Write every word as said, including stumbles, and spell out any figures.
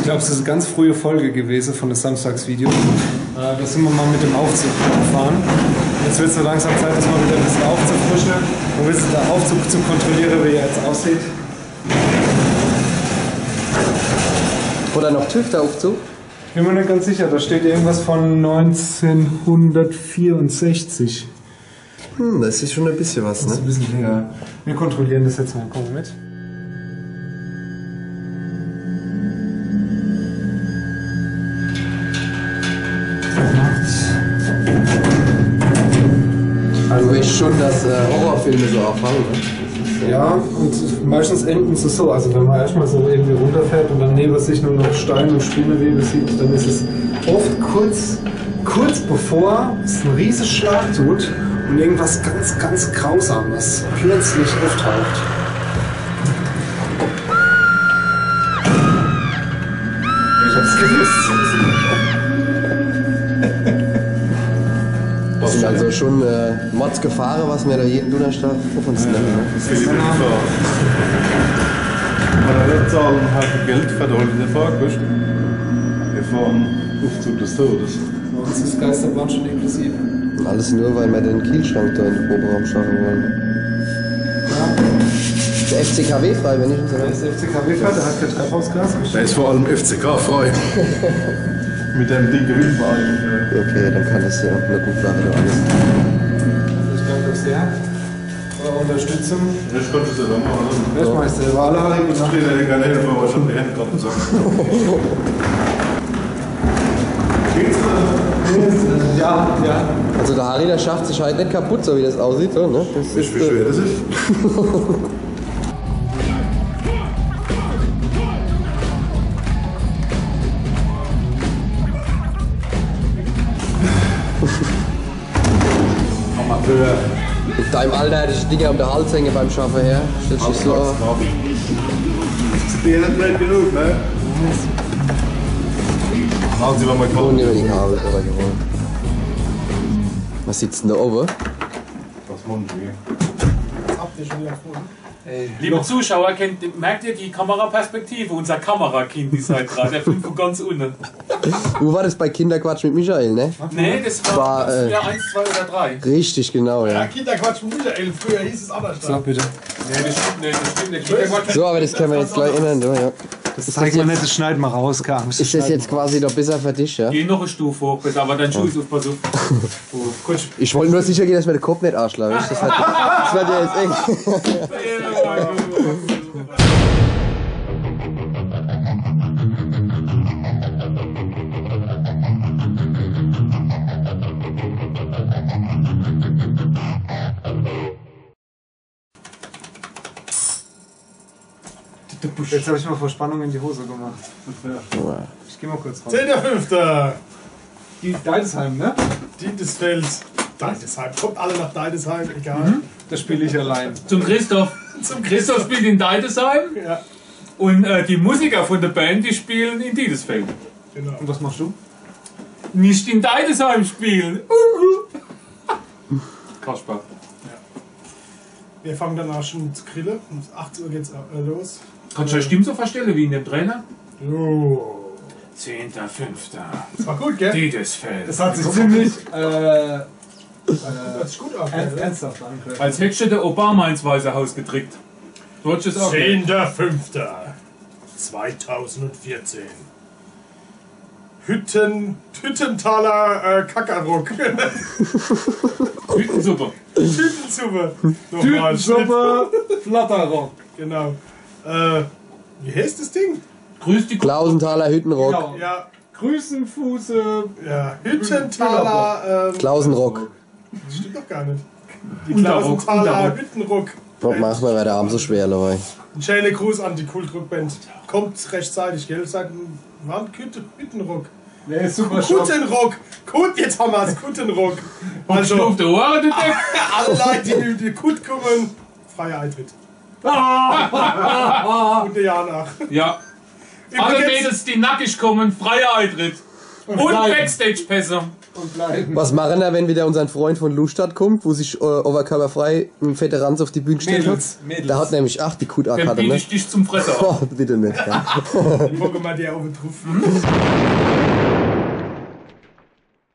Ich glaab, es is e ganz frühe Folge gewese vun de Samstagsvideo. Äh, do sin mer mol mit dem Aufzug gefahr. Jetzt werd's so langsam Zeit, des mol widder e bissel aufzufrische un e bissel de Aufzug zu kontrolliere, wie er jetzt aussieht. Oder noch TÜV, de Aufzug? Bin mer net ganz sicher, do steht irgendwas vun neunzehnhundertvierundsechzig. Hm, des is schun e bissel was, ne? Des is e bissel, ja. Mer kontrolliere des jetzt mol. Kumm mol mit. Du weescht schun, dass, äh, Horrorfilme so aafange, ne? Ja, un meischtens ende se so. Also wenn mer erscht mol so irgendwie runnerfahrt un dann newe sich nur noch Stein un Spinnewebe sieht, dann is es oft kurz, kurz bevor es en Rieseschlag tut un irgendwas ganz, ganz Grausames plötzlich auftaucht. Ich hab's gewusst. Des sin also schun, äh, Mordsgefahre, was mer do jeden Dunnerschdag uff uns nemme, ne? Für die Mitfahrer. Kann mer net zahlen, hat Geld für die Mitfahrer gekoscht. Mir fahre Aufzug des Todes. Bei uns is Geisterbahn schun inklusiv. Un alles nur, weil mer de Kielschrank do in de Proberaum schaffe wolle. Ja. De F C K W frei, wenn ich uns Der is F C K W frei, der hat kee Treibhausgas. Der is vor allem F C K frei. Mit dem Ding gewinne mer eigentlich. Okay, dann kann des jo e gute Sach do alles. Also ich danke sehr. Eure Unterstützung. Ich kann des jo dann mache, oder? Ja, ich mach es selber. Alle Harry, gute Nacht. Ich krieg ja keine Hilfe, aber ich hab die Hände grad im Sack. Geht's, oder? Ja, ja. Also de Harry, der schafft sich halt net kaputt, so wie des aussieht, so, ne? Des is, wie schwer äh, des is. Amateur. In deim Alter hätt ich Dinger um de Hals hänge beim Schaffe her. Stellst dich so an. Dir net mehr genug, ne? Machen Sie mal, mal Kabel. Oh, nee, die Kabel, aber gewonnen. Was sitzt denn da oben? Was machen Sie? Habt ihr schon wieder gefunden? Liebe Zuschauer, kennt, merkt ihr die Kameraperspektive? Unser Kamerakind is halt grad, der filmt vun ganz unne. Wo war des, bei Kinderquatsch mit Michael, ne? Nee, des war, war, äh, ja, eins, zwei oder drei. Richtig, genau, ja. Ja, Kinderquatsch mit Michael, früher hieß es anders. So, bitte. Nee, des stimmt net, des stimmt net. Kinderquatsch. So, aber des kenne mer jetzt gleich ännere, ja. Des zeigt mer net, des schneide mer raus, keine Angst. Is des jetzt quasi de Besser für dich, ja? Geh noch e Stuf hoch, bitte, aber dein Schuh is uff, pass uff. Ich wollt nur sicher gehe, dass mer de Kopp net aaschlaa, weescht? Des wär, des wär jo jetzt echt. Jetzt hab ich mol vor Spannung in die Hose gemacht. Ja. Ich geh mol kurz raus. Zehnter fünfter. Die Deidesheim, ne? Diedesfeld. Deidesheim. Kommt alle nach Deidesheim, egal. Mhm. Da spiel ich allein. Zum Christoph. Zum Christoph spielt in Deidesheim. Ja. Un, äh, die Musiker vun de Band, die spielen in Diedesfeld. Genau. Un was machst du? Net in Deidesheim spiele. Kasper. Ja. Mir fange dann aa schun zu grille. Um acht Uhr geht's, äh, los. Kannst du deine Stimm so verstelle wie in dem Trailer? Jo. Zehnter fünfter. Des war gut, gell? Diedesfeld. Des hat sich ziemlich, äh, äh, hört sich gut an, ernst-, gell? Ernsthaft angehört. Als hättst du de Obama ins Weiße Haus gedrickt. So hört sich's aa. Zehnter fünfter zweitausendvierzehn. Hütten-, Hüttenthaler, äh, Kakerrock. Tütensuppe. Tütensuppe. Nochmal. Tütensuppe, Flatterrock. Genau. Äh, wie heißt des Ding? Grüß die Klausenthaler Hüttenrock. Genau. Ja. Grüßenfuße. Ja, Hüttenthaler, ähm, Klausenrock. Des stimmt doch gar net. Die Klausenthaler Hüttenrock. Gott, macht mer de Abend so schwer, Leute. En schäne Gruß an die Kultrock-Band. Kommt rechtzeitig, gell? Seit wann Hütte-, Hüttenrock? Nee, super Shop. Kuttenrock. Kut-, jetzt hämmer's, Kuttenrock. Also, alle Leute, die, die Kutt kommen, freier Eintritt. Ah! Gute Jana. Ja. Alle Mädels, die nackig kommen, freier Eintritt. Und Backstage-Pässe. Was mache mer, wenn widder unser Freund von Lustadt kummt, wo sich äh, oberkörperfrei mit fette Ranze uff die Bühn gestellt hat? Mädels, Mädels. Der hat nämlich ach die Dann Q-T-A-Karte, biete ne? Ich dich zum Fresse auf. Oh, bitte net. Ja. Guck mal, der oben drauf.